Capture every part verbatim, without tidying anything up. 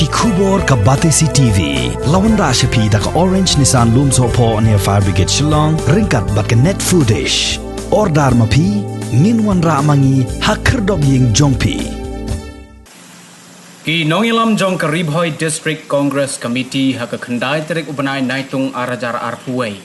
Khubor ka Batesi T V la wanrah sha phi da ka Orange Nissan Lumsohphoh near Fire Brigade Shillong, ryngkat bad ka Net Foodish. Order ma phi, ngin wanrah ma ngi ha khyrdop ïing jong phi. Ki nongïalam jong ka Ri Bhoi District Congress Committee ha ka khyndai tarik u bnai Naitung ar hajar arphew wei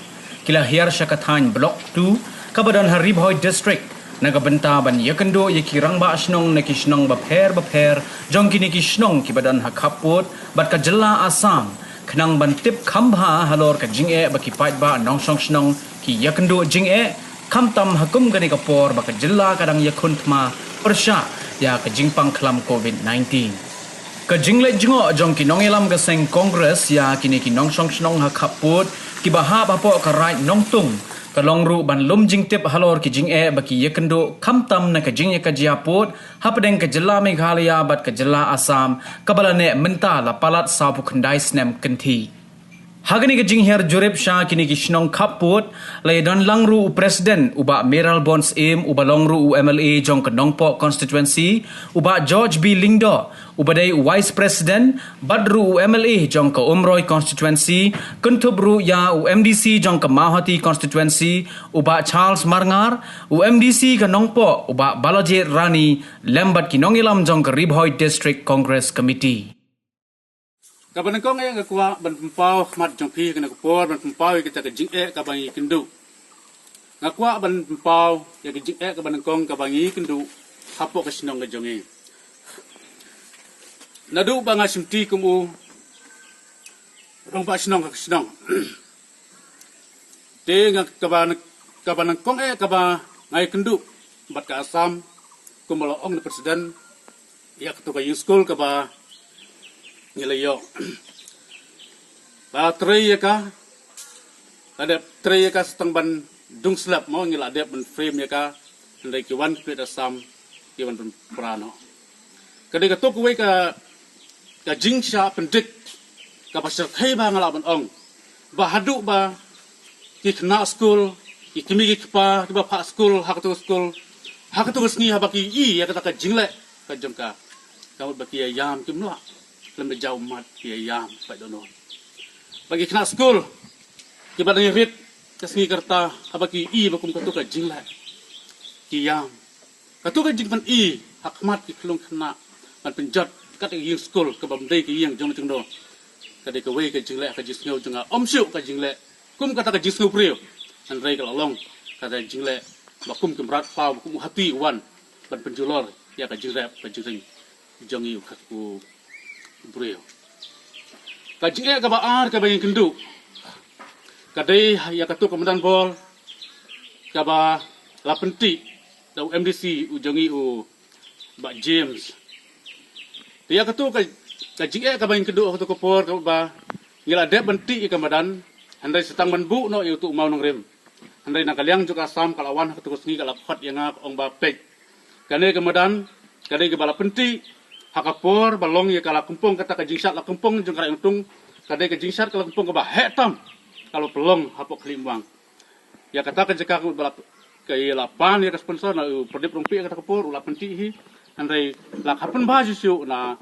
ki la hiar sha ka thaiñ Block two kaba don ha Ri Bhoi District, na ka bynta ban ïakynduh ïa ki rangbah shnong na ki shnong bapher bapher jong kine ki shnong kiba don ha khappud bad ka jylla Assam, khnang ban tip kham bha halor ka jingeh ba ki paidbah nongshong shnong ki ïakynduh jingeh, khamtam ha kum kane ka por ba ka jylla ka dang ïakhun thma pyrshah ïa ka jingpang khlam Covid nineteen. Ka jingleit jngoh jong ki nongïalam ka seng Congress ïa kine ki nongshong shnong ha khappud kiba hap hapoh ka Raid Nongtung ka long ruh ban lum jingtip halor ki jingeh ba ki ïakynduh khamtam na ka jingïakajia pud hapdeng ka jylla Meghalaya bad ka jylla Assam kaba la neh mynta la palat sawphew khyndai snem kynthih. Ha kane ka jinghiar jurip sha kine ki shnong khappud, la ïadon lang ruh u President u Bah Mayralborn Syiem uba long ruh u M L A jong ka Nongpoh Constituency, u Bah George B Lyngdoh uba dei u Vice President, bad ruh u M L A jong ka Umroi Constituency, kynthup ruh ïa u M D C jong ka Mawhati Constituency, u Bah Charles Marngar, u M D C ka Nongpoh, u Bah Balajied Rani, lem bad ki nongïalam jong ka Ri Bhoi District Congress Committee. Kaba nyngkong eh nga kwah ban pynpaw ha khmat jong phi ha kane ka por, ban pynpaw ïa kata ka jingeh kaba ngi kynduh. Nga kwah ban pynpaw ïa ka jingeh kaba nyngkong kaba ngi kynduh hapoh ka shnong ka jong ngi. Naduh ba nga shimti kum u rangbah shnong ha ka shnong, te nga kaba, kaba nyngkong eh kaba nga ïakynduh bad ka Assam, kumba la ong na President, ïa katu ka ïing skul kaba ngi la ïoh. La trei ïa ka, la dep trei ïa ka sa tang ban dung slap mo, ngi la dep ban frame ïa ka, hynrei ki wan ki peit Assam ki wan ban pra noh. Ka dei katu kawei ka, ka jingshah pyndik kaba shyrkhei ba nga lah ban ong, ba haduh ba ki khynnah skul, ki kmie ki kpa kiba phah skul ha katu ka skul, ha katu ka sngi haba ki ïohi ïa kata ka jingleh ka jong ka, ka mut ba ki ïa ïam, kim lah lem da jaw mat, ki ïa ïam pat dohnud. Ba ki khynnah skul kiba dang ïa rit ka sngi ka rta, haba ki ïohi ba kum katu ka jingleh, ki ïam. Katu ka jingpyni ha khmat ki khyllung khynnah ban pynjot kat ka ïing skul kaba ym dei ka ïing jong no jong no. Ka dei kawei ka jingleh, ka jingsngew jong nga, ym shuh ka jingleh kum kata ka jingsngew briew, hynrei ka la long kata ka jingleh ba kum ki mrad khlaw, ba kum u hati u wan ban pynjulor ïa ka jingrep ka jingring jong ngi u khat u briew. Ka jingeh kaba ar kaba ngi kynduh ka dei ïa katu ka madan bol kaba la pyntih da u M D C u jong ngi u Bah James. Te ïa katu ka, ka jingeh kaba ngi kynduh ha katu ka por kaba ngi la dep ban tih ïa ka madan, hynrei sa tang ban buh noh ïa utu u mawnongrim. Hynrei na ka liang jong ka Assam ka la wan ha katu ka sngi, ka la khot ïa nga, ka ong ba peit, kane ka madan ka dei kaba la pyntih ha ka por ba long ïa ka la kympong kata ka jingshad la kympong jong ka Raid Nongtung, ka dei ka jingshad ka la kympong kaba heh tam ka la pynlong hapoh Khliehmwang. Ïa kata ka jaka ka mut ba la, ka ïa la pan ïa ka sponsor na u Pradip Rongpieh kata ka por, u la pyntih hi, hynrei la ka pynbha shuh shuh na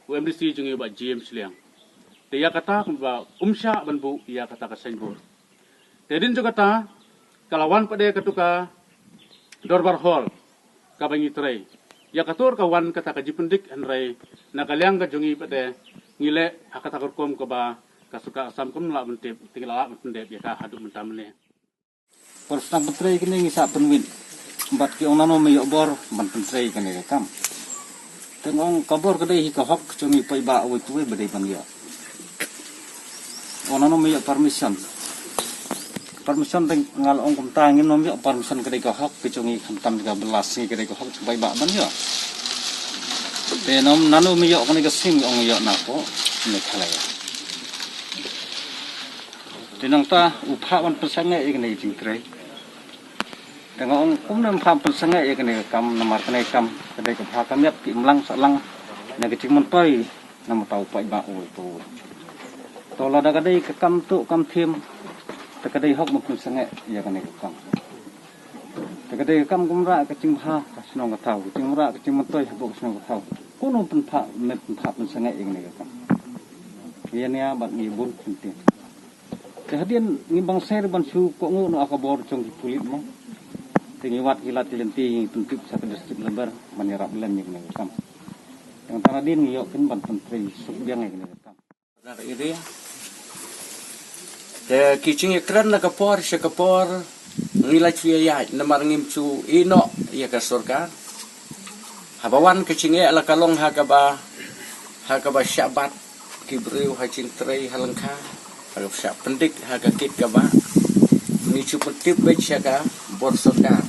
u M D C jong ngi u Bah James Liang. Te ïa kata ka mut ba um shah ban buh ïa kata ka signboard. Te hadien jong kata ka la wan pat de katu ka Dorbar Hall kaba ngi trei. Ïa katu ka wan kata ka jingpyndik, hynrei na ka liang ka jong ngi pat de ngi leh ha kata ka rukom kaba ka sorkar Assam kam lah ban tip, te ngi la lah ban pyndep ïa ka haduh mynta mynne. Por sdang pyntrei kine ngi sah pynwit bad ki ong nano me ïoh bor ban pyntrei kane ka kam. Te nga ong ka bor ka dei hi ka hok jong ngi paidbah uwei pa uwei ba dei ban ïoh. Ong nano me ïoh permission. Permission dei, nga la ong kumta, ngim nym ïoh permission, ka dei ka hok ka jong ngi, khamtam ka bylla sngi, ka dei ka hok jong paidbah ban ïoh. Te nym nano me ïoh kane ka sim, ong ïoh na ko Meghalaya. Te nangta u phah ban pynsangeh ïa kane ka jingtrei. Te nga ong kumno em phah pynsangeh ïa kane ka kam, namar kane ka kam ka dei ka bha ka miat, ka imlang sahlang na ka jingmyntoi namar uta u paidbah uwei pa uwei. To lada ka dei ka kam tuh kam thiem, te ka dei hok ban pynsangeh ïa kane ka kam. Te ka dei ka kam kumrah ka jingbha ka shnong ka thaw, ka jingrah ka jingmyntoi hapoh ka shnong ka thaw. Kumno pynphah, me pynphah pynsangeh ïa kane ka kam. Ïa nia bad ngi bun kynti. Te hadien ngi bang ser ban shu kohnguh noh ka bor jong ki pulit mo. Te ngi wad ki lad ki lynti ngi pyntip sha ka district level ban ïarap lem ïa kane ka kam. Tang tang hadien ngi ïoh kin ban pyntrei suk biang ïa kane ka kam. Area. Te ki jingïakren na ka por sha ka por ngi la shu ïaid namar ngim shu ïeh noh ïa ka sorkar. Haba wan ka jingeh la ka long ha kaba, ha kaba shah bat ki briew ha jingtrei ha lyngkha, ha kaba shah pyndik ha ka kit kaba ngi shu pyntip beit sha ka bor sorkar,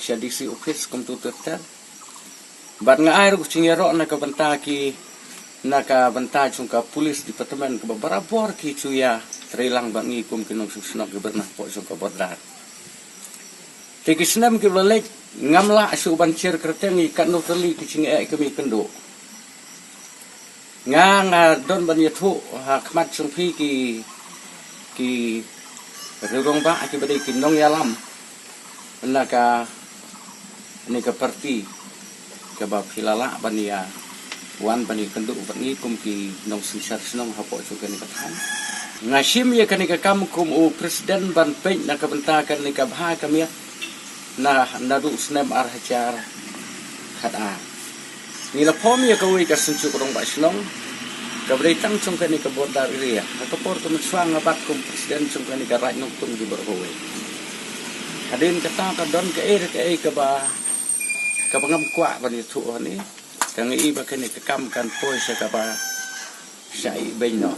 sha D C office kumtu ter ter. Bad nga ai ruh ka jingïaroh na ka bynta ki, na ka bynta jong ka police department kaba barabor ki shu ïatrei lang bad ngi kum ki nongshong shnong kiba don hapoh jong ka border. Te ki snem kiba la leit ngam lah shuh ban share kyrteng ïa katno tylli ki jingeh kiba ngi kynduh. Nga, nga don ban ïathuh ha khmat jong phi ki, ki rangbah kiba dei ki nongïalam na kane ka party kaba phi la lah ban ïa wan ban ïakynduh bad ngi kum ki nongsynshar shnong hapoh jong kane ka thaiñ. Nga shim ïa kane ka kam kum u president ban peit na ka bynta kane ka bha ka miat na, naduh snem ar hajar khat ar. Ngi la form ïa kawei ka synjuk rangbah shnong kaba dei tang jong kane ka border area. Ha ka por ka mynshuwa nga bat kum president jong kane ka Raid Nongtung Kiba Roi. Hadien kata ka don kaei re kaei kaba, kaba ngam kwah ban ïathuh hangne. Ka ngi i ba kane ka kam kan poi sha kaba shah ibeiñ noh.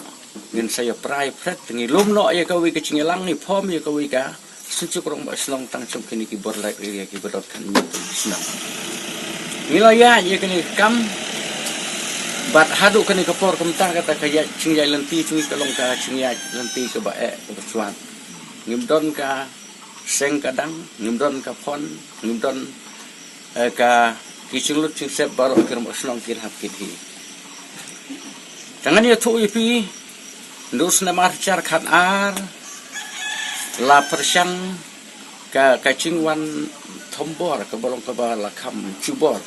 Ngin sa ïa prai pret, ngi lum noh ïa kawei ka jingïalang, ngi form ïa kawei ka synjuk rangbah shnong tang jong kine ki border area kiba don kane ka shnong. Ngi la ïaid ïa kane ka kam bad haduh kane ka por kumta kata ka ïaid, jingïaid lynti jong ngi ka long ka jingïaid lynti kaba eh kaba shuwa. Ngim don ka seng ka dang, ngim don ka phone, ngim don, eh, ka ki jinglut jingsep baroh ki rangbah shnong ki hap ki hi. Te ngan ïathuh ïa phi, naduh snem ar hajar khat ar la pyrshang ka, ka jingwan thombor kaba long kaba la kham jubor.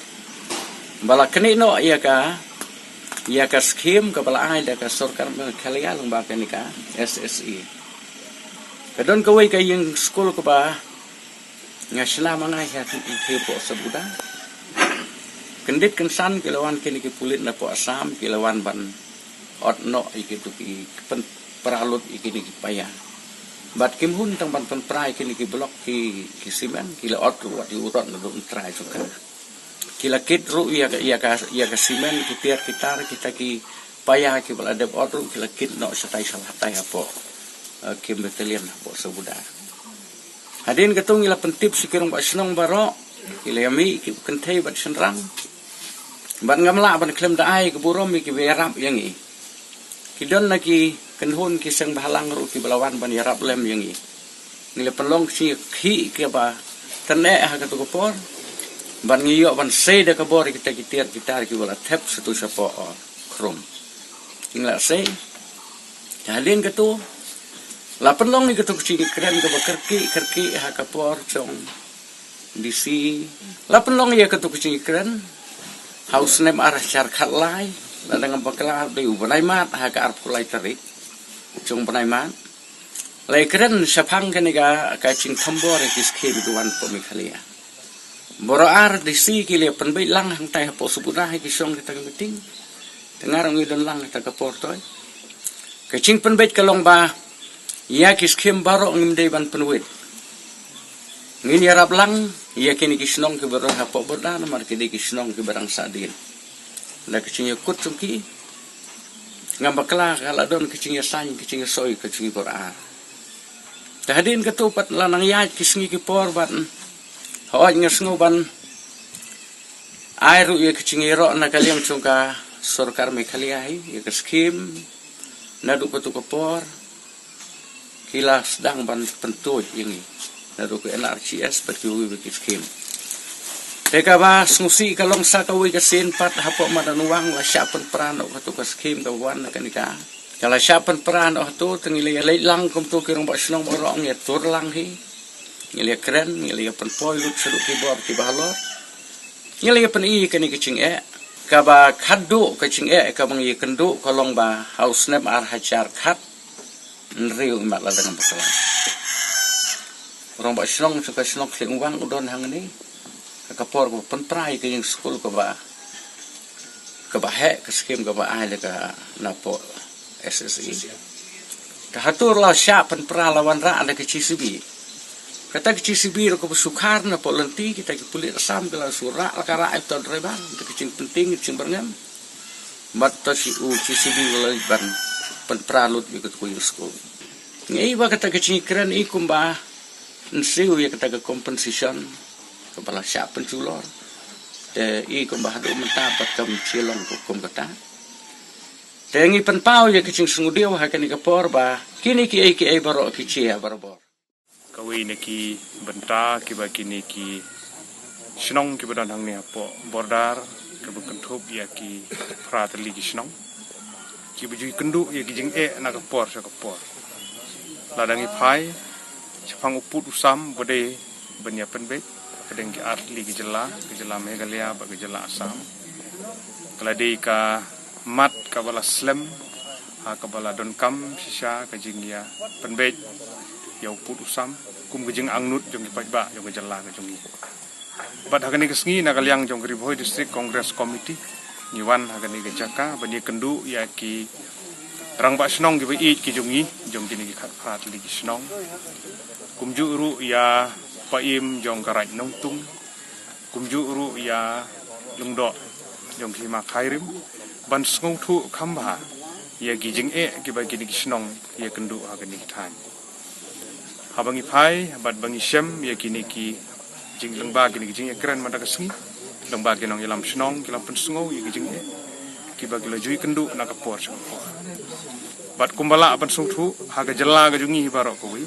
Ba la knieh noh ïa ka, ïa ka skim kaba la ai da ka sorkar Meghalaya lyngba kane ka S S E. Ka don kawei ka ïing skul kaba nga shna ma nga ïa ka, ïa ka hapoh Sabuda. Kyndit kynsan ki la wan kine ki pulit na poh Assam, ki la wan ban ot noh ïa kitu ki, pynpra lut ïa kine ki paia. Bad kim hun tang ban pynpra ïa kine ki blok ki, ki simen, ki la ot ruh wat ïa u rot naduh u trai jong ka. Ki la kit ruh ïa ka, ïa ka, ïa ka simen, ki tiar ki tar, kita ki paia kiba la dep ot ruh ki la kit noh shatai sha la hatai hapoh, eh, Kim Battalion hapoh Sabuda. Hadien katu ngi la pyntip sha ki rangbah shnong baroh, ki la ïa mih ki kynthei bad shynrang. Bad ngam lah ban khlem da ai ka burom ïa kiba ïarap ïa ngi. Ki don na ki kynhun ki seng bhalang ruh kiba la wan ban ïarap lem ïa ngi. Ngi la pynlong ka jingïakhih kaba tynneh ha katu ka por. Bad ngi ïoh ban sei da ka bor ïa kita ki tiar ki tar kiba la thep shatu shapoh, oh, khrum. Ngi la sei. Hadien katu la pynlong ïa katu ka jingïakren kaba kyrkieh kyrkieh ha ka por jong D C. La pynlong ïa katu ka jingïakren ha u snem ar hajar khat lai, la dang bakla dei u bnai Mart ha ka arphew lai tarik jong bnai Mart. La ïakren shaphang kane ka, ka jingthombor ïa ki skim ki wan hapoh Meghalaya. Baroh ar D C ki la pynbeit lang hangtai hapoh Sabuda ha ki shong kita ki meeting. Te nga ruh ngi don lang kita ka por toi. Ka jingpynbeit ka long ba ïa ki skim baroh ngim dei ban pynwit. Ngin ïarap lang ïa kine ki shnong kiba don hapoh border namar ki dei ki shnong kiba dang sahdien. Da ka jingïakut jong ki ngam bakla ka la don ka jingïasaiñ ka jingïasoi ka jong ngi baroh ar. Te hadien katu pat la nang ïaid ki sngi ki por bad hooid nga sngew ban ai ruh ïa ka jingïaroh na ka liang jong ka sorkar Meghalaya hi, ïa ka skim naduh katu ka por ki la sdang ban pyntuid ïa ngi naduh ka N R G S bad kiwei kiwei ki skim. Te kaba sngewsih ka long sa kawei ka sien pat hapoh Madanwang la shah pynpra noh katu ka skim kaba wan na kane ka. Ka la shah pynpra noh hato, te ngi la ïa leit lang kumto ki rangbah shnong baroh ngi ïa tur lang hi. Ngi la ïa kren, ngi la ïa pynpoi lut shaduh ki bor kiba halor. Ngi la ïa pyni kane ka jingeh. Kaba khatduh ka jingeh kaba ngi kynduh ka long ba ha u snem ar hajar khat, hynriew i mat la dang bakla. Rangbah shnong jong ka shnong Khlieh Umwang u don hangne. Ka por kaba pynpra ïa ka jingskul kaba, kaba heh ka skim kaba ai la ka napoh S S E. Ka hatur la shah pynpra la wanrah da ka J C B. Kata ka J C B ruh kaba shu khar napoh lynti, kita ki pulit Assam ki la shu rah la ka rah ïa uta u driver, da ka jingpynting jingpyrngem. Bad uta u J C B u la ban pynpra lut ïa kata ka jingskul. Ngi i ba kata ka jingkren i kumba yn siew ïa kata ka compensation kaba la shah pynjulor. Te i kumba haduh mynta pat kam shym long kum kata. Te ngi pynpaw ïa ka jingsngewdiaw ha kane ka por ba kine kiei kiei baroh ki jia barabor. Kawei na ki bynta kiba kine ki shnong kiba don hangne hapoh border kaba kynthup ïa ki phra tylli ki shnong kiba ju ïakynduh ïa ki jingeh na ka por sha ka por. Lada ngi phai shaphang u pud u sam ba dei ban ïa pynbeit hapdeng ki ar tylli ki jylla, ka jylla Meghalaya bad ka jylla Assam. Ka la dei ka mat kaba la slem ha kaba la donkam shisha ka jingïa pynbeit ïa u pud u sam kum ka jingangnud jong ki paidbah jong ka jylla ka jong ngi. Bad ha kane ka sngi na ka liang jong ka Ri Bhoi District Congress Committee ngi wan ha kane ka jaka ban ïakynduh ïa ki rangbah shnong kiba ïeit ki jong ngi, jong kine ki khatphra tylli ki shnong. Kumjuh ruh ïa paim jong ka Raid Nongtung, kumjuh ruh ïa lyngdoh jong ki hima Khyrim ban sngewthuh kham bha ïa ki jingeh kiba kine ki shnong ïakynduh ha kine ki thaiñ. Haba ngi phai bad ba ngi shem ïa kine ki jing, lyngba kine ki jingïakren mynta ka sngi, lyngba ki nongïalam shnong ki la pynsngew ïa ki jingeh kiba ki la ju ïakynduh na ka por sha ka por. Bad kumba lah ban sngewthuh ha ka jylla ka jong ngi baroh kawei,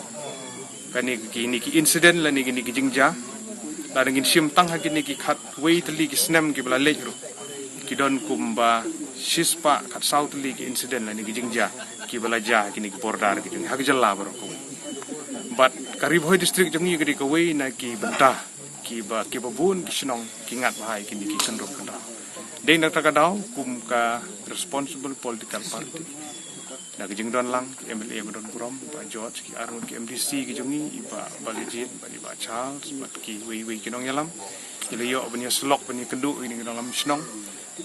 kane, kine ki incident lane kine ki jingjia, lada ngin shim tang ha kine ki khatwei tylli ki snem kiba la leit ruh, ki don kumba shispah khatsaw tylli ki incident lane ki jingjia kiba la jia ha kine ki border ki jong ngi ha ka jylla baroh kawei. Bad ka Ri Bhoi District jong ngi ka dei kawei na ki bynta kiba, kiba bun ki shnong ki ngat bha ïa kine ki kynrum kynraw. Dei na kata ka daw kum ka responsible political party, na ka jingdon lang ki M L A ba don burom, Bah George, ki arngut ki M D C ki jong ngi, i Bah Balajied bad i Bah Charles bad kiwei wei ki nongïalam, ngi la ïoh ban ïasyllok ban ïakynduh ïa ki nongïalam shnong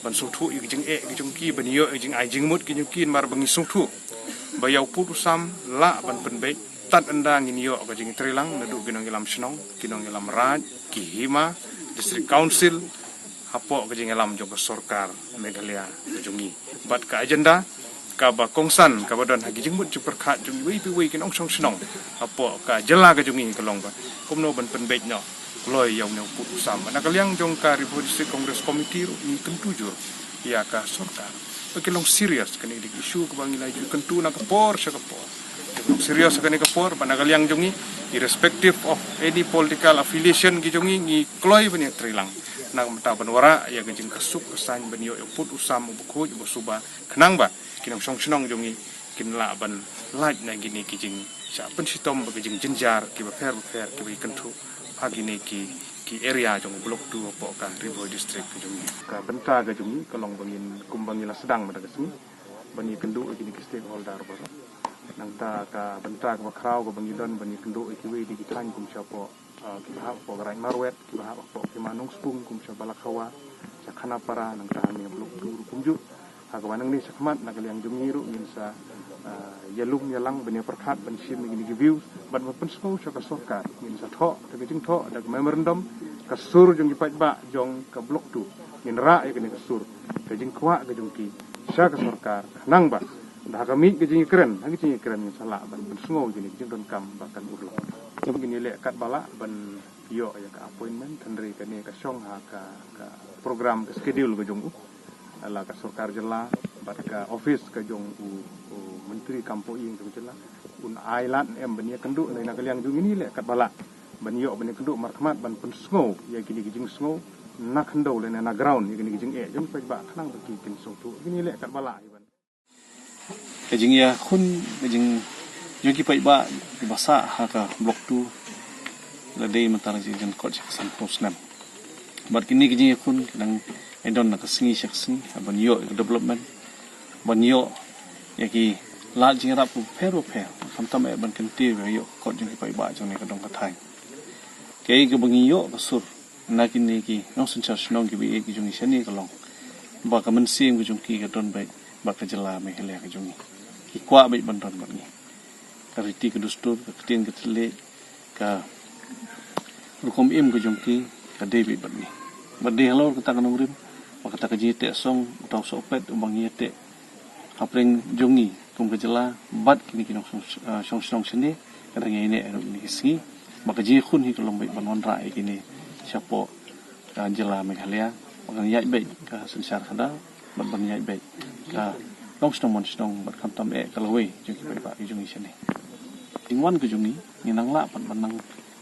ban sngewthuh ïa ki jingeh ki jong ki, ban ïoh ïa ki jingai jingmut ki jong ki, namar ba ngi sngewthuh ba ïa u pud u sam lah ban pynbeit tad ynda ngin ïoh ka jingtreilang naduh ki nongïalam shnong, ki nongïalam raid, ki hima, district council, hapoh ka jingïalam jong ka sorkar Meghalaya ka jong ngi. Bad ka agenda kaba kongsan kaba don ha ki jingmut jingpyrkhat jong iwei pa iwei ki nongshong shnong hapoh ka jylla ka jong ngi ka long ba kumno ban pynbeit noh kloi ïa une u pud u sam. Na ka liang jong ka Ri Bhoi District Congress Committee ruh ngi kyntu jur ïa ka sorkar ba ki long serious, kane ka dei ka issue kaba ngi la ju kyntu na ka por sha ka por. Ki long serious ha kane ka por, bad na ka liang jong ngi, irrespective of any political affiliation ki jong ngi, ngi kloi ban ïatreilang na ka bynta ban wanrah ïa ka jingkyrkhu ka saiñ ban ïoh ïa u pud u sam uba khuid uba suba, khnang ba ki nongshong shnong jong ngi kin lah ban lait na kine ki jingshah pynshitom bad ki jingjynjar kiba pher bapher kiba ki kyntu ha kine ki, ki area jong Block two hapoh ka Ri Bhoi District ka jong ngi. Ka bynta ka jong ngi ka long ba ngin, kumba ngi la sdang mynta ka sngi, ba ngi kynduh ïa kine ki stakeholder baroh. Nangta ka bynta kaba khraw kaba ngi don ba ngi kynduh ïa kiwei de ki thaiñ kum shapoh, ah, kiba hap hapoh ka Raid Marwet, kiba hap hapoh ki Hima Nongspung kum sha Balakhawa, sha Khanapara, nangta hangne Block two ruh kumjuh. Ha kaba nangne shakhmat na ka liang jong ngi ruh ngin sa, ah, ïalum ïalang ban ïapyrkhat ban shim ïa kine ki views bad ban pynsngew sha ka sorkar. Ngin sa thoh da ka jingthoh, da ka memorandum, ka sur jong ki paidbah jong ka Block two. Ngin rah ïa kane ka sur, ka jingkwah ka jong ki sha ka sorkar, khnang ba da ha ka miej ka jingïakren, ha ka jingïakren ngin sa lah ban pynsngew ïa kine ki jingdonkam ba kan urlong. Ngin ïaleh katba lah ban ïoh ïa ka appointment, hynrei kane ka shong ha ka, ka program, ka schedule ka jong u, la ka sorkar jylla bad ka office ka jong u, u Myntri Kam Poh Ïing jong ka jylla, un ai lad ne em ban ïakynduh, ne na ka liang jong ngi ngi leh katba lah ban ïoh ban ïakynduh markhmat ban pynsngew ïa kine ki jingsngew na khyndew lane na ground, ïa kine ki jingeh jong ki paidbah, khnang ba ki kin sngewthuh. Ngi leh katba lah. Ka jingïakhun, ka jing, jong ki paidbah kiba sah ha ka Block two la dei mynta la jingkot sha ka sanphew snem. Bad kine ki jingïakhun ki dang Ngi don na ka sngi sha ka sngi ban ïoh ïa ka development, ban ïoh ïa ki lad jingïarap bapher bapher, khamtam eh ban kyntiew ïa ka kot jong ki paidbah jong kane ka dong ka thaiñ. Kaei kaba ngi ïoh ka sur na kine ki nongsynshar shnong kiba ïeit ki jong ngi shane ka long ba ka mynsiem ka jong ki ka don beit bad ka jylla Meghalaya ka jong ngi. Ki kwah beit ban don bad ngi. Ka riti ka dustur, ka ktien ka thylliej, ka rukom im ka jong ki ka dei beit bad ngi. Bad dei halor kata ka nongrim bad kata ka jingïateh song, uta u sohpet uba ngi ïateh hapdeng jong ngi kum ka jylla bad kine ki nongshong, ah, shong shnong shane, ka dang ïaineh ruh kine ki sngi. Bad ka jingïakhun hi ka long beit ban wanrah ïa kine shapoh ka jylla Meghalaya, ban ïaid beit ka synshar khadar bad ban ïaid beit ka long shnong man shnong bad khamtam eh ka lawei jong ki paidbah ki jong ngi shane. Jingwan ka jong ngi, ngi nang lah pat ban nang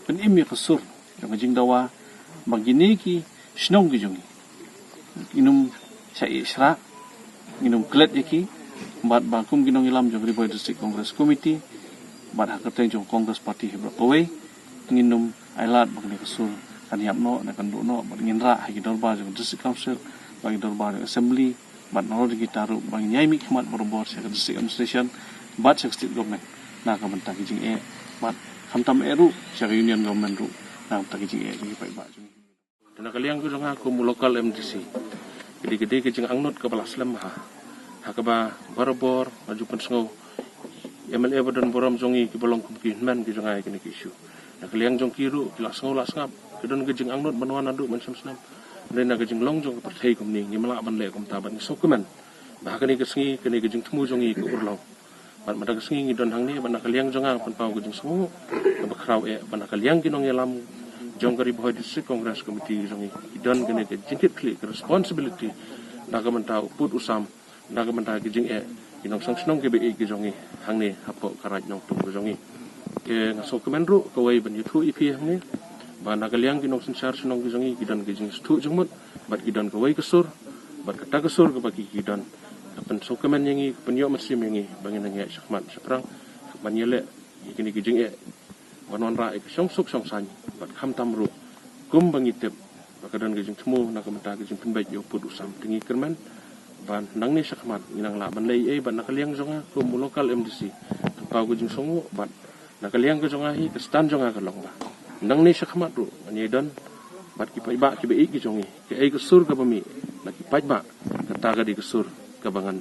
pynim ïa ka sur jong ka jingdawa ba kine ki shnong ki jong ngi, ngin ym shah ïeh shrah, ngin ym klet ïa ki, bad ba kum ki nongïalam jong ka Ri Bhoi District Congress Committee bad ha ka kyrteng jong ka Congress Party hi baroh kawei, ngin ym ailad ba kane ka sur kan ïap noh ne kan duh noh, bad ngin rah ha ki dorbar jong ka District Council bad ki dorbar jong ka Assembly bad nalor jong kita ruh ba ngin ïai mihkhmat barabor sha ka District Administration bad sha ka State Government na ka bynta ki jingeh, bad khamtam eh ruh sha ka Union Government ruh na ka bynta ki jingeh jong ki paidbah jong ngi. Te na ka liang ka jong nga kum u local M D C, ka dei ka dei ka jingangnud kaba la slem bha, ha kaba barabor nga ju pynsngew M L A ba don burom jong ngi kiba long kum ki hynmen ki jong nga ïa kine ki issue. Na ka liang jong ki ruh ki la sngew la sngap, ka don ka jingangnud ban wan naduh mynshem snem. Hynrei na ka jinglong jong ka pyrthei kumne ngim lah ban leh kumta bad ngi sngewkmen ba ha kane ka sngi kane ka jingthmu jong ngi ka urlong. Bad mynta ka sngi ngi don hangne bad na ka liang jong nga pynpaw ka jingsngewnguh kaba khraw eh ba na ka liang ki nongïalam jong ka Ri Bhoi District Congress Committee jong ngi, ki don kane ka jingkitkhlieh, ka responsibility na ka bynta u pud u sam, na ka bynta ki jingeh ki nongshong shnong kiba ïeit ki jong ngi hangne hapoh ka Raid Nongtung ka jong ngi. Te nga sngewkmen ruh kawei ban ïathuh ïa phi hangne ba na ka liang ki nongsynshar shnong ki jong ngi ki don ka jingsngewthuh jingmut bad ki don kawei ka sur, bad kata ka sur kaba ki ki don ka pynsngewkmen ïa ngi, ka pynïoh mynsiem ïa ngi ba ngin nang ïaid shakhmat shaphrang ban ïaleh ïa kine ki jingeh ban wanrah ïa ka shongsuk shongsaiñ, bad khamtam ruh kumba ngi tip ba ka don ka jingthmu na ka bynta ka jingpynbeit ïa u pud u sam. Te ngi kyrmen ba nangne shakhmat ngin nang lah ban leh ei ei, bad na ka liang jong nga kum u local M D C, pynpaw ka jingsngewnguh, bad na ka liang ka jong nga hi ka stand jong nga ka long ba nangne shakhmat ruh ngan ïai don bad ki paidbah kiba ïeit ki jong ngi. Kaei ka sur kaba mih na ki paidbah, kata ka dei ka sur kaba ngan